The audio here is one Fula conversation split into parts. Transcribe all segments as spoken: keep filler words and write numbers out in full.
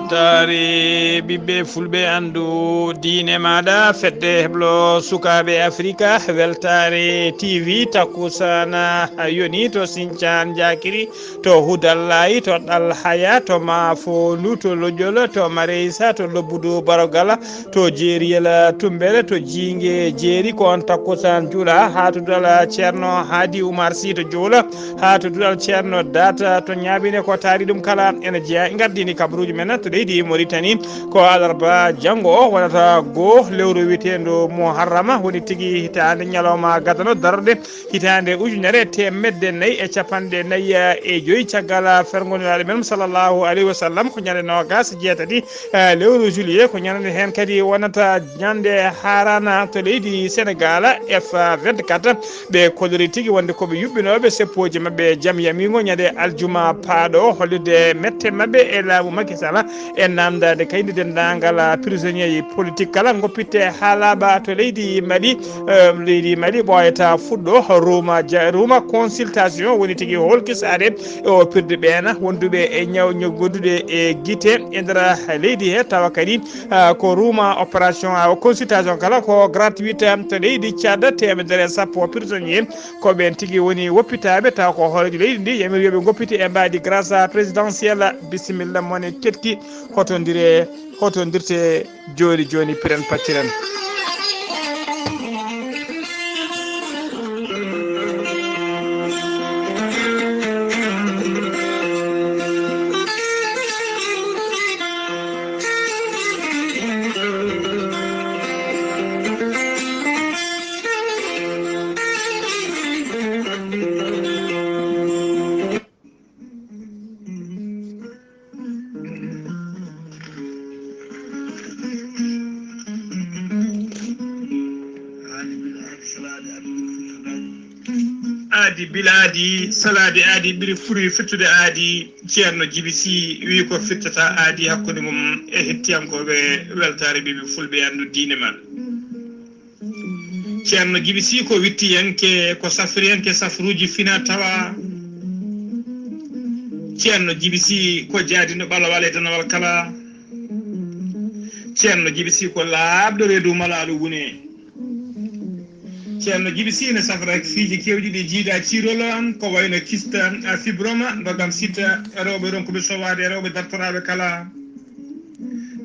Weltaare ɓiɓɓe fulɓe, anndu diine maaɗa, fedde heblo sukaaɓe Afrika, Weltaare T V, takkusana yoni to Sincan Jakiri, to Hudallayi, to Ɗalhaya, to Mafondu, to Lojol, to Mareysa, to Lobbudu Barogala, to Jeeriyel Tumbere, to Jiinge Jeeri, ko on takkusaan juula haa to duɗal Ceerno Haadi Umar Sii to Juula, haa to duɗal Ceerno Daata to Ñaabine, ko taari ɗum kala ene jeyaa. Ngardini kabaruuji men to leydi Moritani, ko alarba janngo o wonata goo lewru wiyeteendu Muharrama, woni tigi hitaande ñalawma gadano darde hitaande ujunere teemedde nayi e capanɗe nayi e joyi caggal fergo Nulaaɗo men sallallahu alayhi wa sallam, ko ñande noogaas e jeetati, eh, lewru juillet, ko ñande heen kadi wonata ñande haarana to leydi Senegal, F vingt-quatre. Ɓe kolori tigi wonde ko ɓe yuɓɓinooɓe seppooji maɓɓe jam yamiingo ñande aljuma paaɗo, hollirde mette maɓɓe e laamu Macky Sall, e namdaade kaydi denndaangal prisonnier politique kala ngoppitte haa laaɓa to leydi Mali. Eh, leydi Mali ɓooyata fuɗɗo ruuma ja-, ruuma consultation, woni tigi holkisaade e o pirde ɓeena wonduɓe e ñaw, ñaw gonduɗe e gite e nder leydi he, tawa kadi, ah, ko ruuma opération, ah, consultation kala ko gratuite, ah, to leydi Tchad, teemedere e sappo prisonnier ko ɓen tigi woni woppitaaɓe, tawa ko hooreejo leydi ndi yamiri yo ɓe ngoppite e mbaadi grâce présidentielle. Bisimilla mon e keɗki, hotondire, hotondirte jooni jooni, piren pattiren. Aadi bil aadi, salaade aadi ɓuri furi fittude aadi. Ceerno Jibi Si wi ko fittata aadi hakkunde mum e hettiyankooɓe Weltaare Ɓiɓɓe Fulɓe, anndu diine ma. Ceerno Jibi Si ko wittiyanke, ko safriyanke safruuji fina tawa. Ceerno Jibi Si ko jaadino ɓalawal e danawal kala. Ceerno Jibi Si ko laaɓɗo reedu malaaɗo wune. Ceerno Jibi Si ne safra fiiji keewɗi ɗi jiida ciirol an, ko wayno kista, a, fibroma, ndogam sita, rewɓe ronkuɓe sowaade, rewɓe dartoraaɓe kala.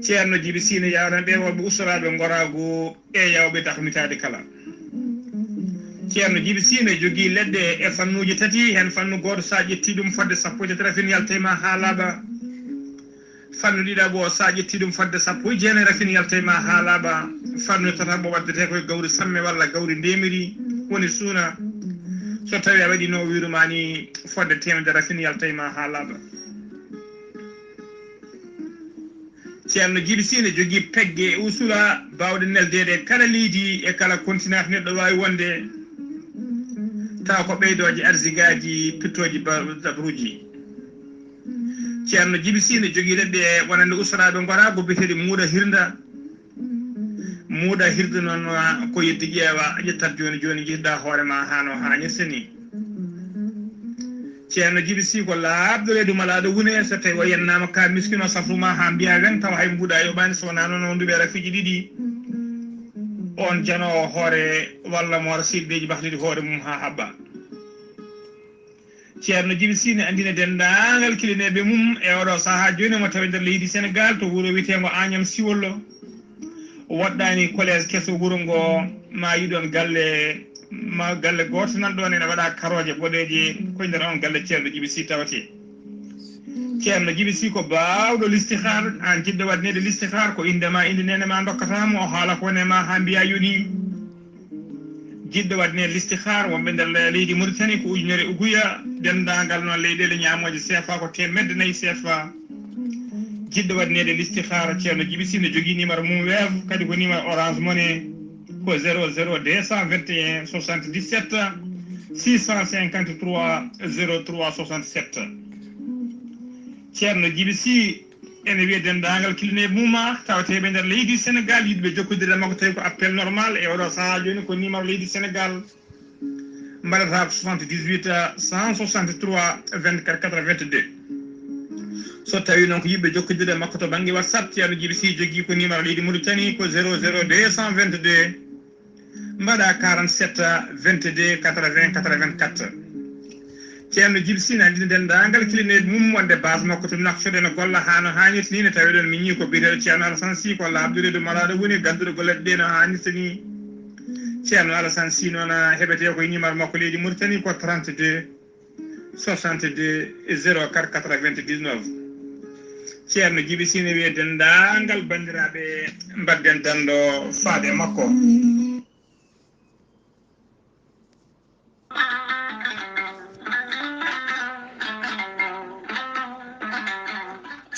Ceerno Jibi Si ne yawna ɓe worɓe ustoraaɓe ngoraagu e yawɓe dahmitaade kala. Ceerno Jibi Si ne jogii leɗɗe e fannuuji tati, heen fannu gooto, so a ƴettii ɗum fodde sappo e tati rafin yalta e ma haa laaɓa. Fannu ɗiɗaɓo, so a ƴettii ɗum fodde sappo e jeenayi rafin yalta e ma haa laaɓa. Fannu tataɓo waddetee ko e gawri samme walla gawri ndeemiri, woni suuna. So tawii a waɗii no o wiiru ma ni, fodde teemedere rafin yalta e ma haa laaɓa. Ceerno Jibi Si ne jogii pegge e usula baawɗe neldeede e kala leydi, e kala kontinent neɗɗo waawi wonde, tawa ko ɓeydooje arsigaaji, pittooji ba-, dabruuji. Ceerno Jibi Si ne jogii leɗɗe wonande ustoraaɓe ngoraagu biyeteeɗi muuɗa hirnda. Muuɗa hirde noon, ko yeddi ƴeewa, ƴettat jooni jooni, njehda hoore ma haa no haanirta ni. Ceerno Jibi Si ko laaɓɗo reedu malaaɗo wune, so tawi o yennaama ka miskino safru ma haa mbiya weŋ, tawa hay mbuuɗa yoɓaani, so wonaa noon o nduɓe rafiiji ɗiɗi. On janoowo hoore walla mo wara sirdeeji bahliɗi hoore mum haa haɓɓa. Ceerno Jibi Si ne anndina denndaangal kilineeɓe mum e oɗo sahaa jooni, omo tawi nder leydi Senegaal, to wuro wiyeteengo Agnam Siwollo. Woɗɗaani collège keso wuro ngo, ma yiɗon galle, ma galle gooto nan ɗoon ene waɗa karooje boɗeeje, ko e nder oon galle Ceerno Jibi Si tawetee. Ceerno Jibi Si ko baawɗo listihaar, aan jiɗɗo waɗneede listihaar, ko innde ma, innde neene ma ndokkata mo, o haala ko woni e ma haa mbiya yoni. Jiɗɗo waɗneede listihaar wonɓe nder le-, leydi Mauritanie ko ujunere uguya, denndaangal noon leyɗeele ñaamooje C F A ko teemedde nayi C F A. Jiɗɗo waɗneede listihaar, Ceerno Jibi Si ne jogii numéro mum Wave, kadi ko numéro Orange Money, ko zéro zéro deux cent vingt et un soixante-dix-sept six cent cinquante-trois zéro trois soixante-sept. Ceerno Jibi Si ene wiya denndaangal kilineeɓe mum, tawateeɓe nder leydi Senegaal, yiɗɓe jokkondirde e makko, tawi ko appel normal e oɗo sahaa jooni, ko numéro leydi Senegaal, mbaɗata ko soixante-dix-huit cent soixante-trois vingt-quatre quatre-vingt-deux. So tawii noon ko yiɗɓe jokkondirde e makko to bannge WhatsApp, Ceerno Jibi Sih jogii ko numéro leydi Mauritanie ko zéro zéro deux cent vingt-deux, mbaɗa quarante-sept vingt-deux quatre-vingts quatre-vingt-quatre. Ceerno Jibi Sih na anndina denndaangal kilineeɓe mum wonde base makko to Nouakchott ene golla haa no haanirta nii, ne tawee ɗoon miñii ko biyeteeɗo Ceerno Alassane Sih, ko Abdoulaye Malaaɗo woni gadduɗo golle ɗe no haanirta nii. Ceerno Alassane Sih noon heɓetee ko e numéro makko leydi Mauritanie ko trente-deux soixante-deux zéro quatre quatre-vingt-dix-neuf. Ceerno Jibi Sih ne wiye denndaangal banndiraaɓe, mbaɗden danndo faade e makko.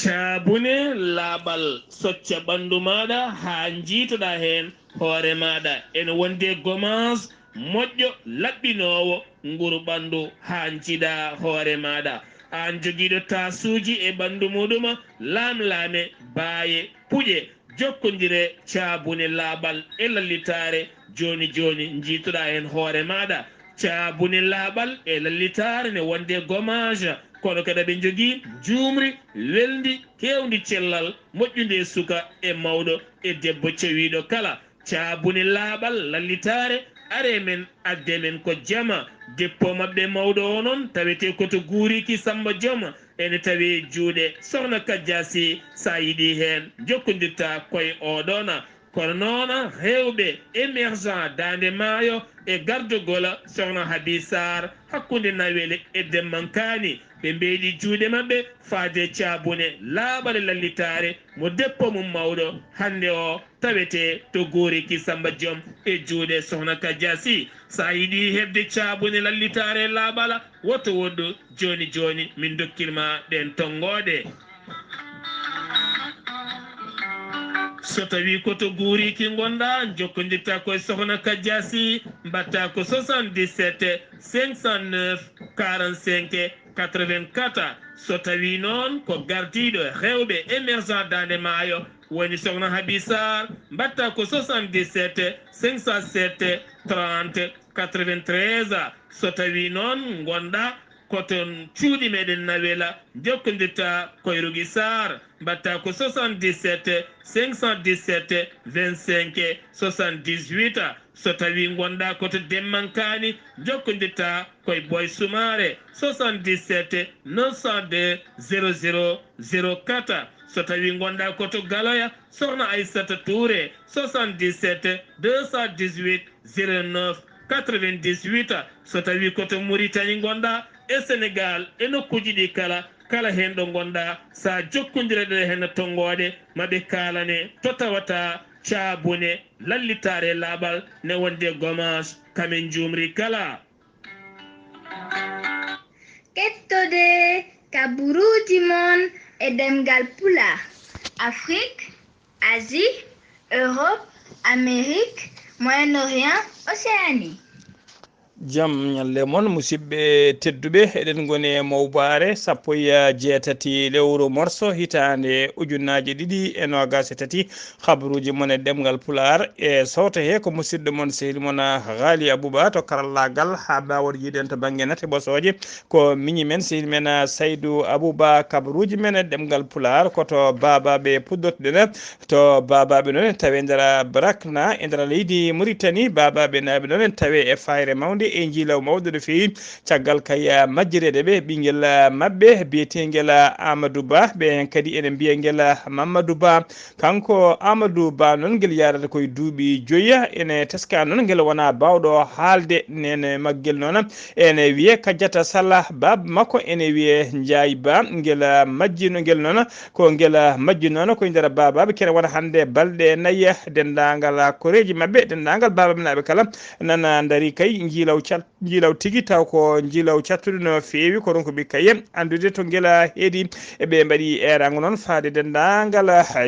Caabune laaɓal, socca ɓanndu maaɗa haa njiitoɗaa heen hoore maaɗa. Ene wondi e gomaas moƴƴo, laɓɓinoowo nguru ɓanndu haa njiiɗaa hoore maaɗa. Aan jogiiɗo taasuuji e ɓanndu muɗum, laamlaame, baaye, puƴe, jokkondire caabune laaɓal e lallitaare jooni jooni, njiitoɗaa heen hoore maaɗa. Caabune laaɓal e lallitaare ne wondi e gomaas, kono kadi aɓe njogii njuumri welndi, keewndi cellal, moƴƴundi e suka e mawɗo e debbo cewiiɗo kala. Caabune laaɓal lallitaare, aree men, addee men ko jama. Dépôt maɓɓe mawɗo o noon tawetee ko to Guuriki Samba Joom, ene tawee juuɗe Sohna Kajja Sih. So a yiɗii heen, njokkondirtaa ko e oo ɗoon. Kono noon, heewɓe émergent Daande Maayo e gardagol Sohna Habi Sarr hakkunde Nawel e Demmankaani, ɓe mbeyɗi juuɗe maɓɓe faade caabune laaɓal e lallitaare mo dépôt mum mawɗo hannde o tawetee to Guuriki Samba Joom e juuɗe Sohna Kajja Sih. So a yiɗii heɓde caabune lallitaare laaɓal, woto woɗɗu, jooni jooni min ndokkir ma ɗeen tonngooɗe. So tawii ko to Guuriki ngonɗaa, njokkondirtaa ko e Sohna Kajja Sih, mbaɗtaa ko soixante-dix-sept cinq cent neuf quarante-cinq quatre-vingt-quatre. So tawii noon ko gardiiɗo heewɓe émergent Daande Maayo, woni Sohna Habi Sarr, mbaɗtaa ko soixante-dix-sept cinq cent sept trente quatre-vingt-treize. So tawii noon ngonɗaa ko toon cuuɗi meɗen Nawel, njokkondirtaa ko e Rogi Sarr, mbaɗtaa ko soixante-dix-sept cinq cent dix-sept vingt-cinq soixante-dix-huit. So tawii ngonɗaa ko to Demmankaani, njokkondirtaa ko e Boy Sumaare, soixante-dix-sept neuf cent deux zéro zéro zéro quatre. So tawii ngonɗaa ko to Galoya, Sohna Aissata Touré, soixante-dix-sept deux cent dix-huit zéro neuf quatre-vingt-dix-huit. So tawii ko to Mauritanie ngonɗaa, e Sénégal, e nokkuuji ɗi kala, kala heen ɗo ngonɗaa, so a jokkondirat e heen tonngooɗe, ma ɓe kaalane to tawataa caabune lallitaare laaɓal ne wondi e gomaas, kam en njuumri kala. Kettode kaburuuji mon e ɗemngal Pulaar, Afrique, Asie, Europe, Amérique, Moyen-Orient, Océanie. Jam ñalle mon, musidɓe tedduɓe, eɗen ngoni e mowbaare sappo e jeetati lewru morso hitaande ujunnaaje ɗiɗi e noogaas e tati. Habaruuji mon e ɗemngal Pulaar e sowto he ko musidɗo mon, sehil mon, Ghali Abouba to karallaagal, haa mbaawon yiiden to bannge nate ɓosooje. Ko miñi men, sehil men, Saydou Abouba. Kabaruuji men e ɗemngal Pulaar ko to baabaaɓe puɗɗortoɗen. To baabaaɓe noon tawi e nder Brakna, e nder leydi Mauritanie, baabaaɓe naaɓe noon tawi e fayre mawnde e njiilaw mawɗo no feewi. Caggal kay majjireede ɓe, ɓinngel maɓɓe biyeteengel Amadou Ba, ɓe heen kadi ene mbiyangel Mamadou Ba. Kanko Amadou Ba noon, ngel yaarata koye duuɓi joyi, ene teska noon ngel wonaa baawɗo haalde nene maggel noon. Ene wiyee Kajjata Salla, baaba makko ene wiyee Njaay Ba. Ngel majjino ngel noon, ko ngel majjinono koye nder baabaaɓe kene wona hannde balɗe nayi. Denndaangal koreeji maɓɓe, denndaangal baabaaɓe naaɓe kala nana ndarii kay njiilaw cal-, njiilaw tigi, taw ko njiilaw cattuɗo no feewi. Ko ronkuɓe kay anndude to ngel heedi. E ɓe mbaɗi eeraango noon faade denndaangal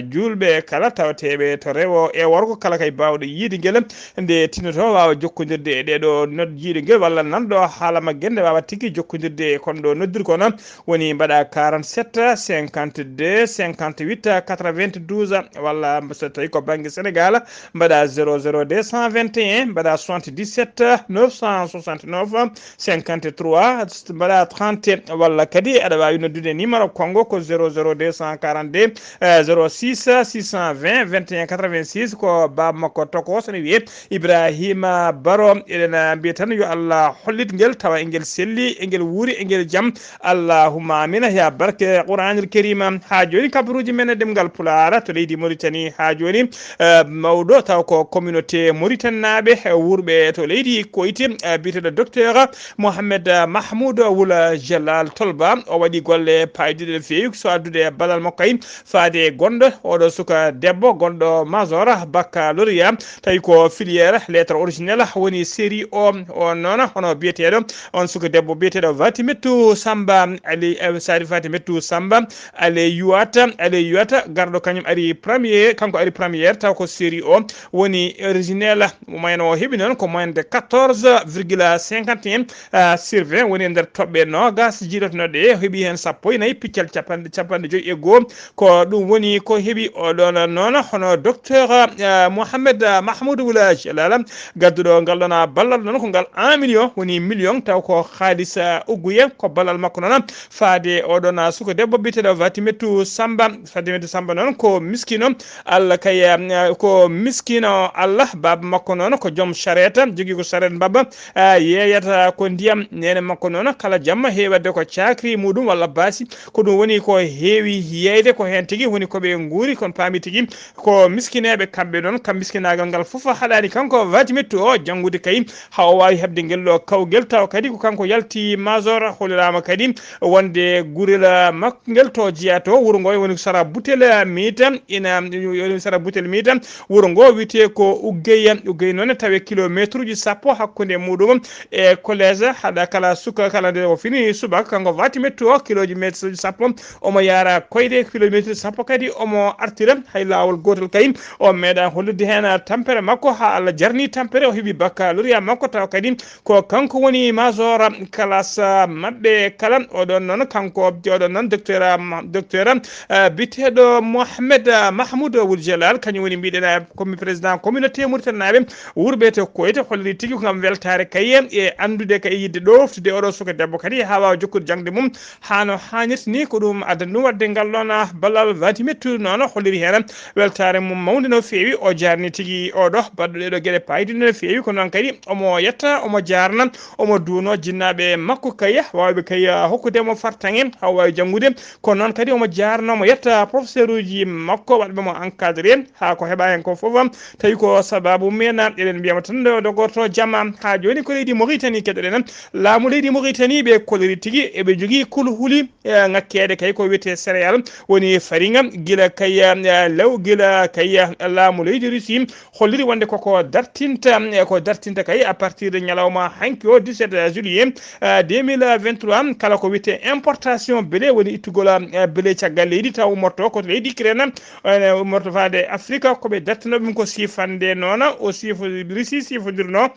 juulɓe kala tawateeɓe to rewo e worgo kala kay baawɗo yiide ngel nde tinnoto waawa jokkondirde e ɗeeɗo noddiiɗo ngel walla nanɗo haala maggel nde waawa tigi jokkondirde e kon ɗo noddirgol. Woni mbaɗa quarante-sept cinquante-deux cinquante-huit quatre-vingt-douze, walla so tawi ko bannge Sénégal, mbaɗa zéro zéro deux cent vingt et un, mbaɗa soixante-dix-sept neuf cent soixante-neuf, cinquante-trois, mbaɗa trente, walla kadi aɗa waawi noddude numéro Konngo ko zéro zéro deux cent quarante-deux, eh, zéro six, six cent vingt, vingt et un quatre-vingt-six, ko baaba makko tokooso ne wiyee Ibrahima Baro. Eɗen, ah, mbiya tan yo Allah hollit ngel, tawa engel selli, engel wuuri, engel jam. Allahumma amina, ya barke Qur'anil Karima. Haa jooni kabaruuji men e ɗemngal Pulaar to leydi Mauritanie. Haa jooni, eh, mawɗo taw ko communauté Mauritanie naaɓe, eh, wuurɓe to leydi Koyti, eh, biyeteeɗo docteur Mohamed, eh, Mahmoud Wul Jalal Tolba. O waɗi golle paayɗiɗe no feewi, so addude ballal makko kay faade e gonɗo oɗo suka debbo, gonɗo major baccalauréat, tawi ko filière lettre originelle woni série O. O noon, hono biyeteeɗo on suka debbo biyeteeɗo Fatimetou Samba Ali, eh, Sari Fatimetou Samba Ali Yuata, Ali Yuata, garɗo kañum ari premier, kanko ari première, taw ko série O woni originelle. Moyenne o heɓi noon ko moyenne de quatorze virgule cinquante et un, ah, sur vingt, woni e nder toɓɓe noogas jiilotonooɗe, o heɓi heen sappo e nayi piccal capanɗe, capanɗe joyi e goo. Ko ɗum woni ko heɓi oɗon noon, hono docteur, ah, Mohamed, ah, Mahmoud Wula Jalal, gadduɗo ngal ɗon, ah, ballal noon ko ngal un million, woni million taw ko haalis, ah, ugguye, ko ballal makko noon. Faade oɗon, ah, suka debbo biyeteeɗo Fatimetou Samba, Fatimetou Samba noon ko miskino, Allah kay, ah, ko miskino Allah, baaba makko noon ko joom charette, jogii ko charette mbabba, ah, yeeyata ko ndiyam. Neene makko noon kala jamma heewi waɗde ko caakri muɗum walla baasi. Ko ɗum woni ko heewi yeeyde ko heen tigi woni ko ɓe nguuri, kono paami tigi ko miskineeɓe kamɓe noon. Kam miskinaagal ngal fof haɗaani kanko Fatimetou o janngude kay haa o waawi heɓde ngel ɗo kawgel, tawa kadi ko kanko yalti major, holliraama kadi wonde gurel makko ngel to jeyaa to wuro ngo woni sara butel miita, ina woni sara butel miita. Wuro ngo wiyetee ko Uggeya. Uggeya noon ne tawee kilomeetruuji sappo hakkunde muɗum e collège. Haɗa kala suka kala nde o fini subaka, kanko Fatimetou o, kilooji meetruuji sappo omo yaara koyɗe, kiloomeetruuji sappo kadi omo artira. Hay laawol gootol kay o meeɗa hollude heen tampere makko haa Allah jarni tampere, o heɓi baccalauréat makko, tawa kadi ko kanko woni major classe maɓɓe kala. Oɗon noon kanko oɗon noon docteur, ah, docteur, ah, biyeteeɗo Mohamed, ah, Mahmoud Wul Jalal, kañum woni mbiɗen, ah, commu-, président communauté Mauritanie naaɓe wuurɓe to Koyti, holliri tigi ko ngam weltaare kay e anndude kay yidde ɗoftude oɗo suka debbo kadi haa waawa jokkude jaŋde mum haa no haanirta ni. Ko ɗum addani ɗum waɗde ngal ɗon, ah, ballal Fatimetou noon holliri heen weltaare mum mawnde no feewi. O jaarni tigi oɗo baɗɗo ɗeɗo geɗe paayɗe no feewi, ko noon kadi omo yetta, omo jaarna, omo duuno jinnaaɓe makko kay, waawɓe kay hokkude mo fartaŋŋe, haa o waawi janngude. Ko noon kadi omo jaarna, omo yetta professeuruuji makko, waɗɓe mo encadré, haa ko heɓa heen ko fof, tawi ko sabaabu mum en, eɗen mbiyama tan nde o dogorto jama. Haa jooni ko leydi Mauritanie keɗoɗen, laamu leydi Mauritanie ɓe koliri tigi, eɓe jogii kulhuli, eh, ŋakkeede kay ko wiyetee céréale, woni fariŋa, gila kay, eh, law, gila kay, eh, laamu leydi Russie holliri wonde koko dartinta, eh, ko dartinta kay à partir de ñalawma hanki o dix-sept juillet, eh, deux mille vingt-trois, kala ko wiyetee importation blé, woni ittugol, eh, blé caggal leydi, taw ummorto ko to leydi Ukraine, eh, ummorto faade Afrique, ko ɓe dartinoo ɗum ko siifande noona, o siifo-, Russie siifondirnoo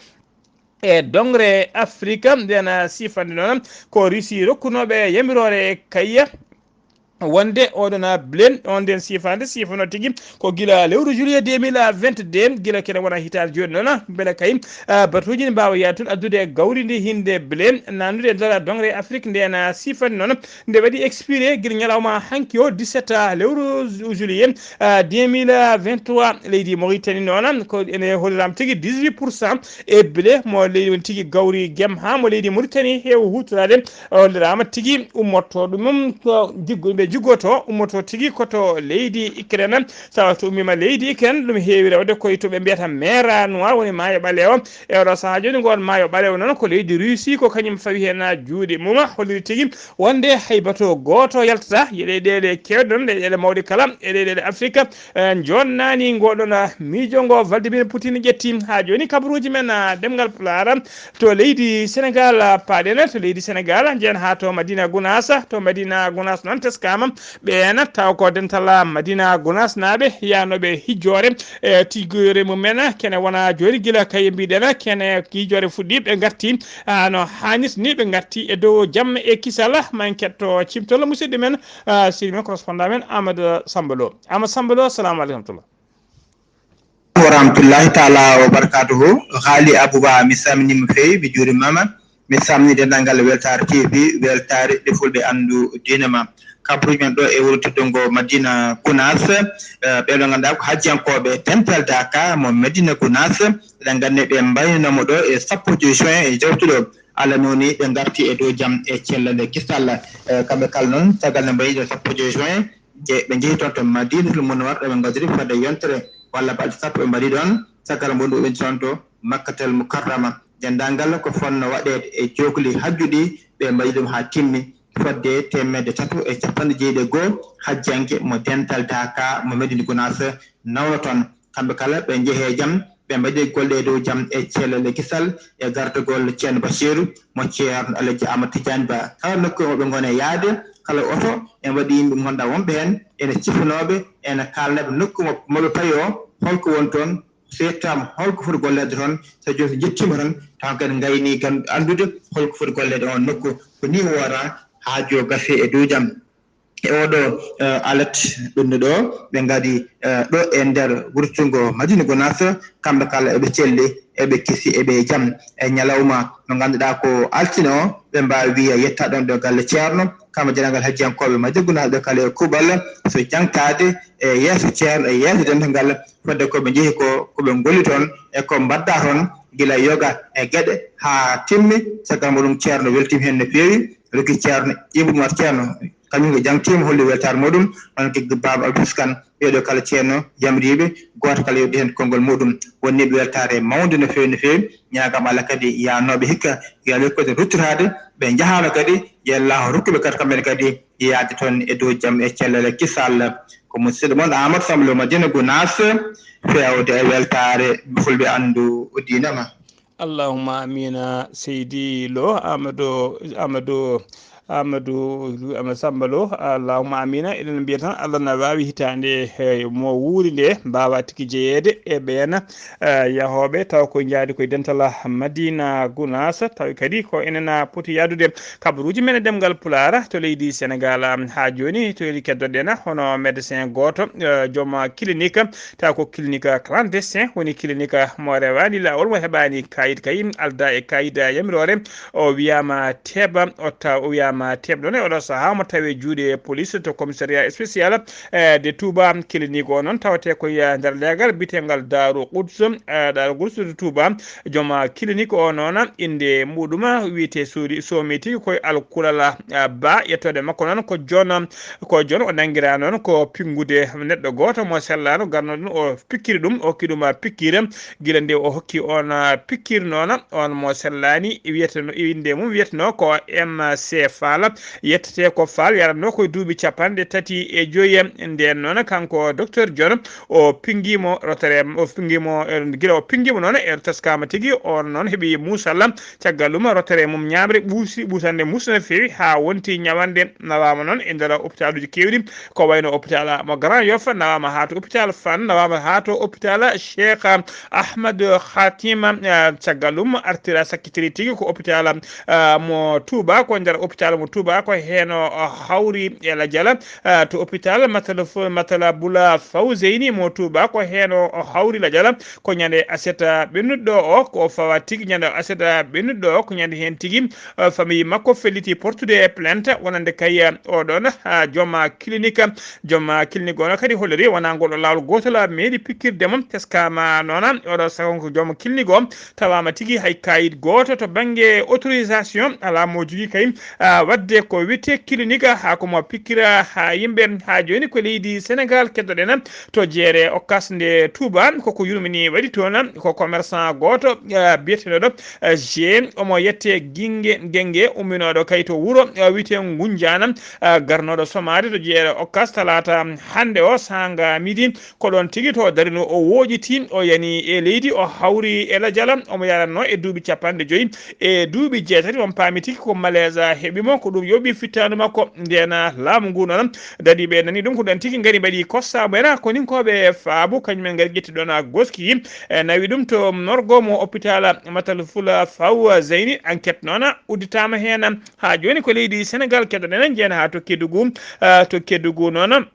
e dongre Afrique, nden, ah, siifande noon ko Russie rokkunooɓe yamiroore kayya wonde oɗon, ah, blé, on nden siifande siifono tigi ko gila lewru juillet deux mille vingt-deux, gila kene wona hitaande jooni noon, mbele kay, ah, batuuji ne mbaawa yaade toon addude gawri ndi hinde blé, nannude e nder dongre Afrique, nden, ah, siifande noon nde waɗi expiré gila ñalawma hanki o dix-sept lewru ju-, juillet, ah, deux mille vingt-trois. Leydi Mauritanie noon ko ene holliraama tigi dix-huit pour cent e blé mo leydi woni tigi gawri gem haa mo leydi Mauritanie heewa huutoraade, holliraama tigi ummotoo ɗum ko jiggo-, ɓe jiggoto ummotoo tigi ko to leydi Ukraine. Tawa so ummiima leydi Ukraine, ɗum heewi rewde koye to ɓe mbiyata Mer Noir, woni maayo ɓaleewo. E oɗo sahaa jooni, ngoon maayo ɓaleewo noon ko leydi Russie, ko kañum fawi heen juuɗe mum, holliri tigi wonde hay bato gooto yaltata. Leyɗeele keewɗe noon, leyɗeele mawɗe kala e leyɗeele Afrique, eh, jonnani ngoɗon, ah, miijo ngo Vladimir Poutine ƴetti. Haa jooni kabaruuji men, ah, ɗemngal Pulaar to leydi Senegal, ah, paaɗen to leydi Senegal, njeyen haa to Madina Gounass. To Madina Gounass noon teskaama ɓeen taw ko dental, ah, Madina Gounass naaɓe yaanooɓe hijjoore, e tijgoore mum en, kene wona jooni gila kay mbiɗen, kene hijjoore fuɗɗi ɓe ngarti, ah, no haanirta ni ɓe ngarti e dow jam e kisal. Ma en ketto cimtol musidɗo men, ah, sidi men correspondant men Amadou Samba Lo. Amadou Samba Lo, assalamu aleykum wa rahmatullah. Wa rahmatullahi taala wa barakatuhu. Haali Abouba, mi salminiima feewi, mi juuriima ma. Mi salmini denndaangal Weltaare T V, weltaare ɗe fulɓe anndu diine ma. Kabaruuji men ɗo e wuro teddungo Madina Gunaas, eh, ɓee ɗo ngannduɗaa ko hajjiyankooɓe Dental Daaka mo Madina Gunaas. Eɗen nganndi ɓe mbaynoo mo ɗo e sappo e joy juin e jawtuɗo. Allah noni ɓe ngarti e dow jam e cellal e kisal. Eh, kamɓe kala noon, caggal nde mbayi ɗo sappo e joy juin, je ɓe njehi toon to Madinatul Munawwara, ɗo ɓe ngadori fodde yontere walla balɗe sappo ɓe mbaɗi ɗoon, caggal mum ɓe toon to Makkatal Mukarrama. Denndaangal ko fotnoo waɗeede e jookli hajju ɗi, ɓe mbaɗi ɗum haa timmi, fodde teemedde tato e capanɗe jeeɗiɗi e goo hajjanke mo Dental Daaka mo Medina Gunaas nawno toon. Kamɓe kala ɓe njehi e jam, ɓe mbaɗi golle e dow jam e cellal e kisal e gardagol Ceerno Basiiru mo Ceerno Alhaji Amadou Tidiane Ba. Kala nokku mo ɓe ngoni e yahde, kala oto, ene waɗi yimɓe ɓe ngannduɗaa wonɓe heen, ene cifanooɓe, ene kaalanaɓe nokku mo, mo ɓe payi o, holko woni toon, so yettaama holko foti golleede toon, so jooni so njettiima tan, tawa kadi ngayni gan-, anndude holko foti golleede oon nokku. Ko nii woora haa joo gase e dow jam. E oɗo, eh, alet ɗum ɗo, ɓe ngadi, eh, ɗo e nder wurtungo Madina Gunaas, kamɓe kala eɓe celli, eɓe kisi, eɓe jam. E ñalawma mo ngannduɗaa ko altine o, ɓe mbaawi wiya yetta ɗon ɗo galle Ceerno, kamɓe denndaangal hajjiyankooɓe Madina Gunaas ɓe kala e kuuɓal, so jaŋtaade e yeeso Ceerno, e yeeso denndaangal, fodde ko ɓe njehi ko, ko ɓe ngolli toon, e ko mbaddaa toon, gila yoga e geɗe haa timmi. Caggal muɗum Ceerno weltiima heen no feewi, rokki Ceerno Ibnu Umar Ceerno. Kañum ko jaŋtiima, holli weltaare muɗum, onon ko Baaba Abdou Aziz Kane, ɓee ɗoo kala ceerno yamriiɓe, gooto kala yoɓi heen konngol muɗum. Wonniiɓe weltaare mawnde no feewi, no feewi. Ñaagaama Allah kadi yahnooɓe hikka, yo Allah hokku ɓe ruttoraade, ɓe njahaama kadi, yo Allah rokku ɓe kadi kamɓe ne kadi yahde toon e dow jam e cellal e kisal. Ko musidɗo mon Amadou Samba Lo Madina Gunaas, feewde e weltaare fulɓe anndu diine ma. Allahumma amina, seydi Lo, Amadou, Amadou, Amadou, Amadou Samba Lo, allahumma amina. Eɗen mbiya tan, Allah na waawi hitaande, eh, mo wuuri nde, mbaawa tigi jeyeede e ɓeen, eh, yahooɓe, taw ko njaadi koye dental Madina Gunaas, tawi kadi ko enen poti yahdude kabaruuji men e ɗemngal Pulaar to leydi Senegaal. Haa jooni, to leydi keddoɗen, hono médecin gooto, eh, joom clinique, taw ko clinique clandestin, woni clinique mo rewaani laawol, mo heɓaani kayit kay, aldaa e kayit yamiroore. O wiyaama teeɓa, o taw, o wiyaama teeɓ ɗoon e oɗo sahaa, mo tawi e juuɗe police to commissariat spécial, eh, de Touba. Clinique o noon tawetee ko e nder leegal biyeteengal Daaru Quds, eh, Daaru Quds de Touba. Joom clinique o noon, innde muɗum wiyetee Sori Somi tigi, ko e Alkulala, eh, Ba. Yettoode makko noon ko joon, ko joon o nanngiraa noon ko pinngude neɗɗo gooto mo sellaano, garno ɗum o pikkiri ɗum, o hokki ɗum pikiir. Gila nde o hokki oon, ah, pikiir noon, oon mo sellaani, wiyeteno, innde mum wiyeteno ko M C Fall. Yettetee ko Fall, yaranno ko e duuɓi capanɗe tati e joyi. Ndeen noon, kanko Docteur John, o pinngi mo rotere, o pinngi mo, eh, gila o pinngi mo noon, e taskaama tigi, oon noon heɓi muusalla. Caggal ɗum, rotere mum ñaamre ɓuusi, ɓuusannde muusi no feewi, haa wonti ñawannde, nawaama noon e nder opitaaluuji keewɗi, ko wayno hôpital mo Grand Yoff, nawaama haa to hôpital Fann, nawaama haa to hôpital Cheikh Ahmad Khatim. Eh, caggal ɗum artira sakkitiri tigi ko hôpital, eh, mo Touba, ko nder hôpital mo Touba, ko heen o hawri e lajal, eh, to hôpital Matala-, Matalabula Fawzeyni mo Touba, ko heen o hawri lajal, ko ñande aset ɓennuɗo o, ko fawa tigi ñande aset ɓennuɗo o, ko ñande heen tigi, eh, famille makko felliti portude e plainte, wonande kay, eh, oɗon, ah, joom clinique. Joom clinique o no kadi holliri wona ngol o laawol gootol meeɗi pikkirde mo, teskama noon oɗo sago ko joom clinique o tawaama tigi hay kayit gooto to bannge autorisation alaa mo jogii kay, ah, waɗde ko wiyetee clinique haa ko mo pikkira haa yimɓe. Haa jooni ko leydi Senegaal keddoɗen to jeere Okas nde Touba, koko yurmini waɗi toon ko commerçant gooto, ah, biyeteeɗo, ah, G, omo yette Ginge, Genge, umminooɗo kay to wuro, ah, wiyetee Ngunjaana, ah, garnooɗo somaade to jeere Okas talaata hannde o saanga midi. Ko ɗoon tigi to darino, o wooƴiti, o yani e leydi, o hawri e lajal, omo yaranno e duuɓi capanɗe joyi e duuɓi jeetati. On paami tigi ko malaise heɓi mo, ko ɗum yoɓi fittaandu makko. Ndeen laamu ngu noon, dadiiɓe nani ɗum, ko ɗoon tigi ngari mbaɗi kosta mumen. Koninkooɓe Faabu, kañum en ngari ƴetti ɗoon Goski, e nawi ɗum to morgo mo hôpital Matal Fula Faw Zeyni. Enquête noon udditaama heen. Haa jooni ko leydi Senegaal keɗoɗen, njeyen haa to Kedugu, ah, to Kedugu noon.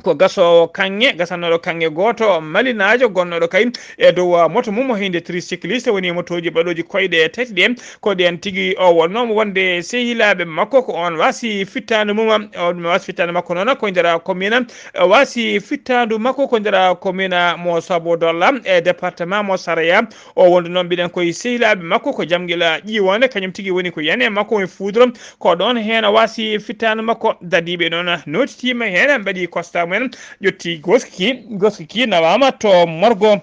ko gasoowo kaŋŋe, gasannooɗo kaŋŋe gooto malinaajo gonnooɗo kay e dow moto mum, o hinde tricycliste, woni motooji baɗooji koyɗe tati ɗe. Ko ɗen tigi o wonnoo mo wonde sehilaaɓe makko, ko on wasi fittaandu mum, on wasi fittaandu makko noon ko nder commune, wasi fittaandu makko ko nder commune mo Sabo Dolla e département mo Saraya. O wondu noon mbiɗen koye sehilaaɓe makko ko Jamgila Ƴiiwoonde, kañum tigi woni ko yani e makko woni fuudro. Ko ɗoon heen o wasi fittaandu makko, dadiiɓe noon nootitiima heen, mbaɗi constat mumen, ƴetti goski, goski ki nawaama to morgo.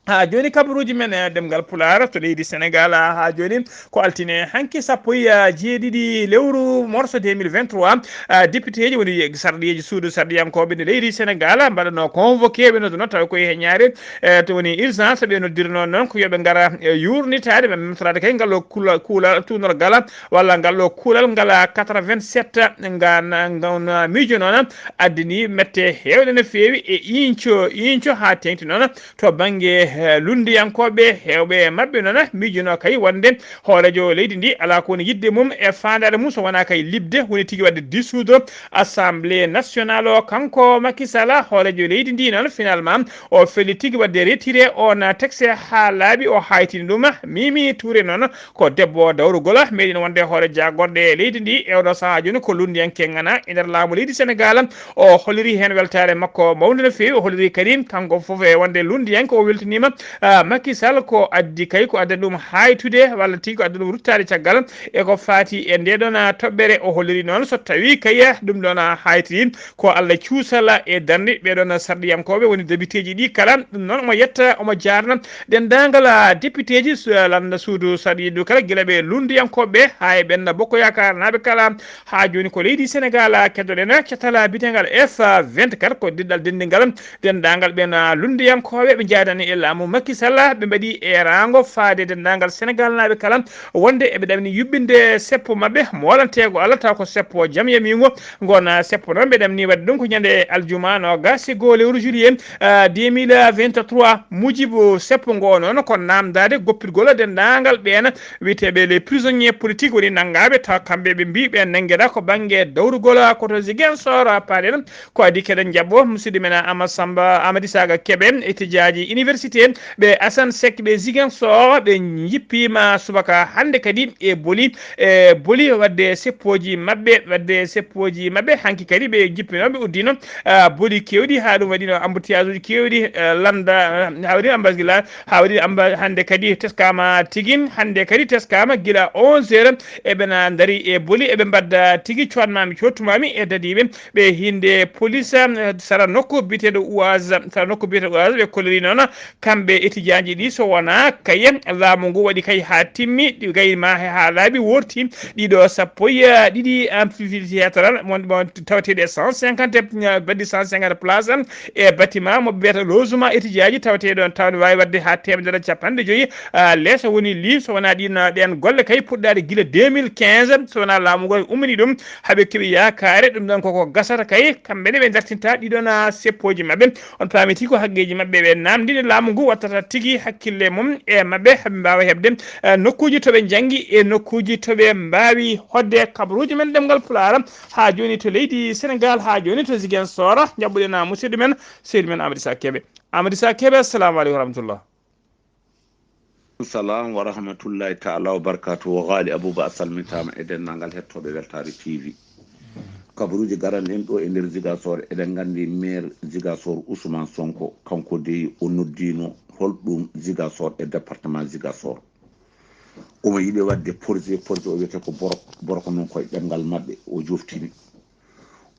Haa jooni kabaruuji men e ɗemngal Pulaar to leydi Senegaal, haa jooni ko altine hanki sappo e jeeɗiɗi lewru morso deux mille vingt-trois, ah, députéji woni sarɗiyeeji suudu sarɗiyankooɓe nder leydi Senegaal mbaɗanoo convoqué, ɓe nodduno tawi koye heñaare, eh, to woni urgence ɓe noddirnoo noon ko yo ɓe ngara, eh, yuurnitaade, ɓe memtoraade kay ngal ɗo kula-, kuula tuunorgal walla ngal ɗo kuulal ngal quatre-vingt-sept nga na-, nga na miijo noon addini mette heewɗe no feewi e iinco, iinco haa teeŋti noon to bannge, eh, lunndiyankooɓe heewɓe e maɓɓe noon miijunoo kay wonde hooreejo leydi ndi alaa ko woni yiɗde mum e faandaare mum so wonaa kay liɓde woni tigi waɗde dissoudre Assemblée nationale o. Kanko Macky Sall, hooreejo leydi ndi noon finalement o feli tigi waɗde retiré on texte haa laaɓi, o haytini ɗum. Mimi Touré noon ko debbo dawrugol, meeɗi wonde hoore jaagorɗe leydi ndi e oɗo sahaa jooni ko lunndiyanke ngana e nder laamu leydi Senegaal. O holliri heen weltaare makko mawnde no feewi, o holliri kadi kanko fof e wonde lunndiyanke o weltiniima, ah, Macky Sall ko addi kay ko adda ɗum haytude walla tigi ko adda ɗum ruttaade caggal e ko faati e nde ɗoon, ah, toɓɓere. O holliri noon so tawii kay ɗum ɗoon, ah, haytiri ko Allah cuusala e darnde ɓee ɗoon sarɗiyankooɓe woni debiteeji ɗi kala. Ɗum noon omo yetta, omo jaarna denndaangal, ah, debiteeji su-, ah, lannda suudu sarɗiiɗo kala gila ɓe lunndiyankooɓe haa e ɓenna bokko yaakaar naaɓe kala. Haa jooni ko leydi Senegaal, ah, keddoɗen, ah, catal, ah, bitengal F vingt-quatre ko diɗɗal denndingal denndaangal ɓeen, ah, lunndiyankooɓe ɓe njaadani e laamu Macky Sall, ɓe mbaɗi eeraango faade denndaangal Senegaal naaɓe kala wonde eɓe ɗamni yuɓɓinde seppo maɓɓe moolanteego Allah taw ko seppo jam yamiingo. Ngon, ah, seppo noon ɓe ɗamni waɗde ɗum ko ñande aljuma noogas e goo lewru juillet, ah, deux mille vingt-trois. Mujibu seppo ngo noon ko naamndaade goppirgol denndaangal ɓeen wiyeteeɓe les prisonniers politiques woni nanngaaɓe taw kamɓe ɓe mbii ɓe nanngeɗa ko bannge dawrugol koto Ziguinchor, ah, paaɗen ko adii keɗen njaɓɓo musidɗo men Amadou Samba, Amady Saga Kébé, étudiant ji université ɓe Assane Seck ɓe Ziguinchor ɓe njippiima subaka hannde kadi e Boli, e Boli waɗde seppooji maɓɓe, waɗde seppooji maɓɓe. Hanki kadi ɓe njippinoo ɓe uddino, ah, Boli keewɗi haa ɗum waɗino embouteillage uji keewɗi, eh, lannda, ah, haa waɗi embouteillage, haa waɗi emba-, hannde kadi teskaama tigi, hannde kadi teskaama gila onze heures eɓe na ndari e Boli eɓe mbadda tigi coodmaami coodtumaami e dadiiɓe ɓe hinde police, eh, sara nokku biyeteeɗo Uwaas, sara nokku biyeteeɗo Uwaas ɓe kolliri noon kamɓe étudiant ji ɗi so wonaa kay laamu ngu waɗi kay haa timmi, ɗi gayni ma he haa laaɓi worti ɗiɗo sappo e ɗiɗi amphithéâtre mon, mon taweteeɗi e cent cinquante, eh, mbaɗi cent cinquante place e bâtiment mo ɓe mbiyata logement étudiant ji taweteeɗo on taw ne waawi waɗde haa teemedere capanɗe joyi, ah, lees woni lii so wonaa ɗin, ah, ɗeen golle kay puɗɗaade gila deux mille quinze so wonaa laamu ngu ummini ɗum haɓe keɓi yaakaare ɗum ɗon koko gasata kay kamɓe ne ɓe dartinta ɗiɗon, ah, seppooji maɓɓe. On paami tigi ko haqqeeji maɓɓe ɓe naamndini laamu ngu wattata tigi hakkille mum e maɓɓe, haɓe mbaawa heɓde, eh, nokkuuji to ɓe njanngi e nokkuuji to ɓe mbaawi hoɗde. Kabaruuji men ɗemngal Pulaar haa jooni to leydi Senegaal, haa jooni to Ziguinchor. Njaɓɓuɗen, ah, musidɗo men, seydi men Amady Sa Kebe. Amady Sa Kebe, assalamu aleykum wa rahmatullah. Salam wa rahmatullahi taala wa barakatuh. O Ghali Abouba, a salmintaama e denndaangal hettooɓe Weltaare T V. Kabaruuji garanɗi en ɗo e nder Ziguinchor, eɗen nganndi maire Ziguinchor Ousmane Sonko, kanko dey o noddiino holɗum Ziguinchor e département Ziguinchor. Omo yiɗi waɗde projet, projet o wiyetee ko Borok, Borok noon koye ɗemngal maɓɓe o joftini.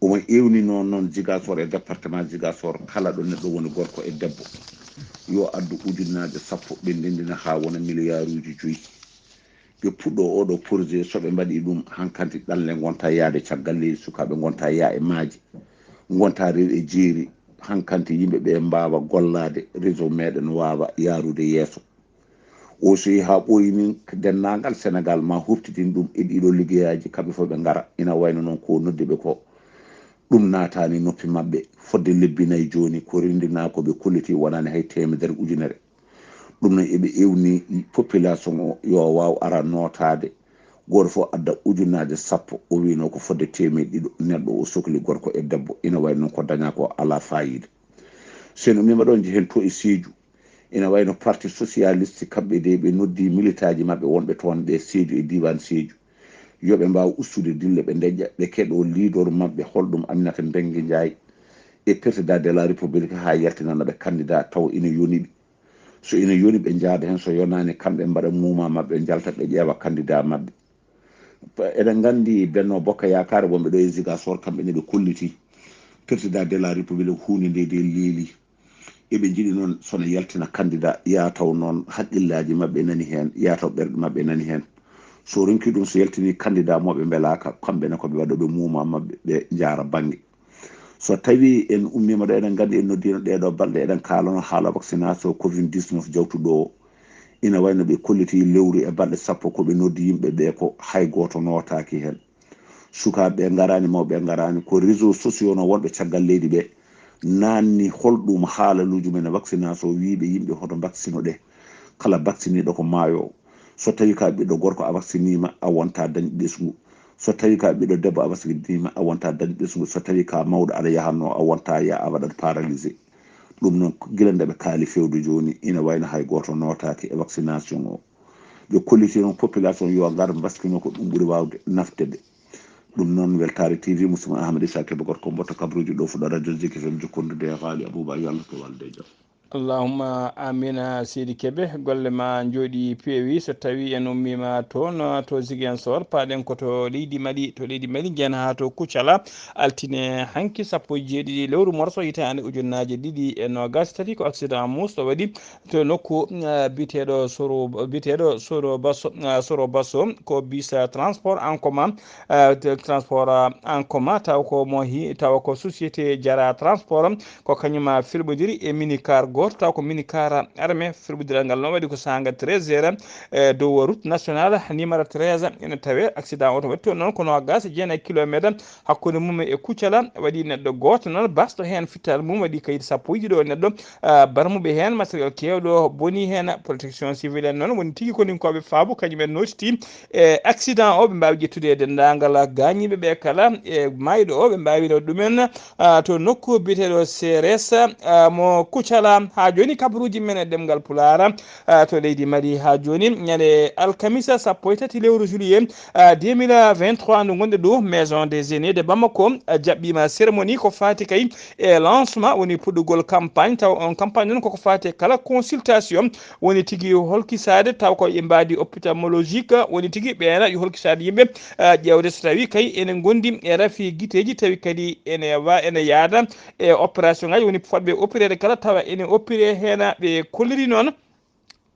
Omo ewnino noon Ziguinchor e département Ziguinchor kala ɗo neɗɗo woni gorko e debbo yo addu ujunnaaje sappo ɓe ndenndina haa wona miliyaaruuji joyi. Ɓe puɗɗo oɗo projet so ɓe mbaɗi ɗum hankanti ɗanle ngonta yaade caggal leydi, sukaaɓe ngonta yaa e maaje, ngonta rew e jeeri, hankanti yimɓe ɓe mbaawa gollaade, réseau meɗen waawa yaarude yeeso. O so yehi haa ɓooyi nin denndaangal Senegaal ma hoftitin ɗum e ɗiɗo liggeyaaji kamɓe fof ɓe ngara ina wayno noon ko noddi ɓe ko ɗum naataani noppi maɓɓe. Fodde lebbi nayi jooni ko renndinaa ko ɓe kolliti wonaani hay teemedere ujunere. Ɗum noon eɓe ewni population o yo waaw ara nootaade Gooto fof adda ujunnaaje sappo, o wiino ko fodde teemeɗɗe ɗiɗo neɗɗo o sokli, gorko e debbo. Ina wayi noon ko dañaa ko alaa faayiida. So en ummiima ɗo, njehen to e Sédhiou. Ina wayi no Parti Socialiste, kamɓe de ɓe noddi militaaji maɓɓe wonɓe toon ɓe Sédhiou, e diiwaan Sédhiou, yo ɓe mbaaw ustude dille, ɓe ndeƴƴa, ɓe keɗoo leader maɓɓe, holɗum Aminata Mbengue Ndiaye e Président de la République haa yaltinana ɓe candidat taw ina yoni ɓe. So ina yoni ɓe njaada heen, so yonaani kamɓe mbaɗa muuma maɓɓe, njalta ɓe ƴeewa candidat maɓɓe. Eɗen nganndi Benno Bokk Yaakaar wonɓe ɗo e Ziguinchor, kamɓe ne ɓe kolliti Président de la République huunde nde de leeli. Eɓe njiɗi noon so no yaltina candidat, yaa taw noon haqqillaaji maɓɓe nani heen, yaa taw ɓerɗe maɓɓe nani heen. So ronki ɗum, so yaltini candidat mo ɓe mbelaaka, kamɓe ne ko ɓe waɗa ɓe muuma maɓɓe, ɓe njaara bannge. So tawi en ummiima ɗo, eɗen nganndi en noddiino ɗee ɗoo balɗe, eɗen kaalano haala vaccination covid dix-neuf jawtuɗo o. Ina wayi no ɓe kolliti lewru e balɗe sappo ko ɓe noddi yimɓe ɓe, ko hay gooto nootaaki heen. Sukaaɓe ɓe ngaraani, mawɓe ɓe ngaraani, ko réseaux sociaux no wonɓe caggal leydi ɓe naanni holɗum haalaluuji men e vaccination, wiyɓe yimɓe hoto vaccino ɗe. Kala vacciniiɗo ko maayo. So tawi ka ɓiɗɗo gorko a vacciniima, a wonta dañ ɓesngu. So tawi ka ɓiɗɗo debbo a vacciniima, a wonta dañ ɓesngu. So tawi ka mawɗo aɗa yahanno, a wonta ya a waɗat paralysé. Ɗum noon, gila nde ɓe kaali fewde jooni, ina wayno hay gooto nootaaki e vaccination o. Ɓe kolliti noon population yo ngar mbaskino, ko ɗum ɓuri waawde nafde ɓe. Ɗum noon, Weltaare T V, Musidɗo Ahmad Issa Kebe, gorko mboɗo Kabruuji ɗo fuɗɗo radio Zik F M, jokkondude e Haali Abouba, yo Allah to walde e jam. Allahumma amina, Seydi Kebe, golle ma njooɗi peewi. So tawi en ummiima toon to Ziguinchor, paaɗen ko to leydi Mali, to leydi Mali njiyen haa to Kucala, altine hanki sappo e jeeɗiɗi lewru morso hitaande ujunnaaje ɗiɗi e noogaas e tati, ko accident muusɗo waɗi to nokku, ah, biyeteeɗo Soro, biyeteeɗo Soro Basso, ah, Soro Basso, ko bus, ah, transport en commun, ah, te-, transport, ah, en commun, taw ko mo hi-, taw ko société Jara Transport, ko kañum, ah, firɓodiri e minicar gooto, taw ko minicar armée. Firɓodiral ngal noon waɗi ko saanga treize heures, eh, dow route nationale numéro treize, ene tawee accident o to waɗi toon noon ko noogaas e jeenayi kilometer hakkunde mum e Kucala, waɗi neɗɗo gooto noon basɗo heen, fittal mum waɗi kayit sappo e ɗiɗo neɗɗo, ah, barmuɓe heen, matériel keewɗo boni heen. Protection civile en noon woni tigi koninkooɓe Faabu, kañum en nootiti e accident o, ɓe mbaawi ƴettude e denndaangal gaañiiɓe ɓe kala e maayɗo o, ɓe mbaawi rewde ɗumen, ah, to nokku biyeteeɗo C R S, ah, mo Kucala. Haa jooni kabaruuji men e ɗemngal Pulaar, ah, to leydi Mali haa jooni, ñande alkamisa sappo e tati lewru juillet, ah, deux mille vingt-trois ndu ngonɗen ɗo, Maison des Aînés de Bamako, ah, jaɓɓiima cérémonie ko faati kay e lancement, woni puɗɗugol campagne, taw on campagne noon koko faati e kala consultation, woni tigi holkisaade, taw ko e mbaadi ophtalmologique, woni tigi ɓeena yo holkisaade yimɓe, ah, ƴeewde so tawi kay ene ngondi e rafi giteeji, tawi kadi ene wa-, ene yaada e opération ngaji, woni fotɓe opéreede kala, tawa ene opéré heen ɓe kolliri noon.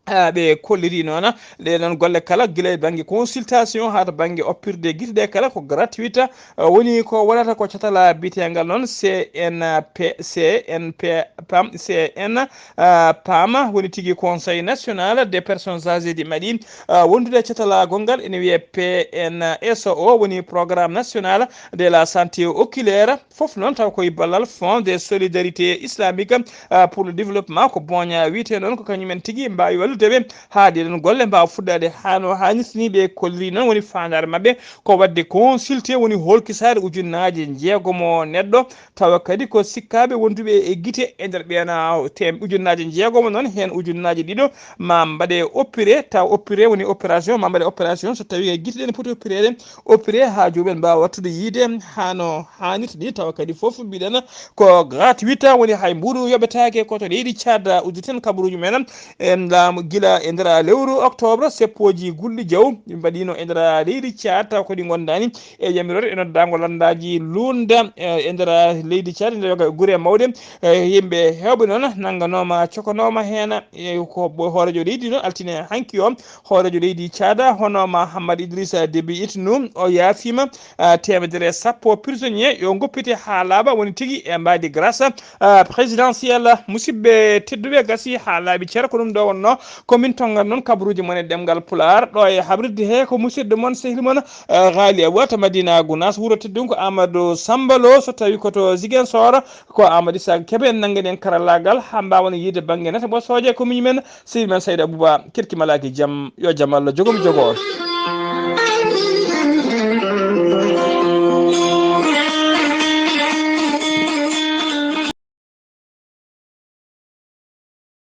Ah, ɓe kolliri noon ɗe noon golle kala, gila e bannge consultation haa to bannge oppirde gite ɗe kala ko gratuite. Ah, woni ko wonata ko catala biyeteengal noon C N P, C N P, pam, C N, ah, pam, woni tigi Conseil National des Personnes Âgées de Mali, ah, wondude e catalagol ngal ene wiyee P N S O, woni Programme National de la Santé Oculaire. Fof noon taw koye ballal Fonds de Solidarité Islamique, ah, pour le Développement, ko booña wiyetee noon, ko kañumen tigi mbaawi wallude ɓe haa ɗee ɗoon golle mbaawa fuɗɗaade haa no haanirta ni. Ɓe kolliri noon woni faandaare maɓɓe ko waɗde consulté, woni holkisaade ujunnaaje njeegomo neɗɗo, tawa kadi ko sikkaaɓe wonduɓe e gite e nder ɓeen, ah, tem-, ujunnaaje njeegomo noon, heen ujunnaaje ɗiɗo ma mbaɗe opéré, taw opéré woni opération, ma mbaɗe opération so tawi e gite ɗe ne poti opéreede, opéré haa joomum en mbaawa wattude yiide haa no haanirta ni, tawa kadi fof mbiɗen ko gratuite, woni hay mbuuɗu yoɓetaake. Ko to leydi Tchad udditen kabaruuji men, en laamu gila e nder lewru octobre, seppooji gulɗi jaw mbaɗiino e nder leydi Tchad, taw ko ɗi ngondaani e yamiroore e noddaango lanndaaji luulnde, e, e nder leydi Tchad, e nder yoga gure mawɗe. E, yimɓe heewɓe noon nannganooma, cokanooma heen, e, ko bo-, hooreejo leydi noon altine hanki o, hooreejo leydi Caada, hono Mahammad Idrissa Déby Itno, o yaafiima, ah, teemedere e sappo prisonnier yo ngoppite haa laaɓa, woni tigi e mbaadi grâce, ah, présidentielle. Musidɓe tedduɓe, gasi haa laaɓi cer, ko ɗum ɗo wonno ko min tonngat noon kabaruuji mon e ɗemngal Pulaar, ɗo e habrirde he ko musidɗo mon, sehil mon, ah, Ghali Abou to Madina Gounass, wuro teddungo Amadou Samba Lo, so tawi ko to Ziguinchor, ko Amadou Issa Kebe en nanngani en karallaagal haa mbaawen yiide bannge nate ɓosooje ko miñi men, sehil men Saïd Abouba, keɗki malaaki jam, yo jam Allah jogo mi jogo on.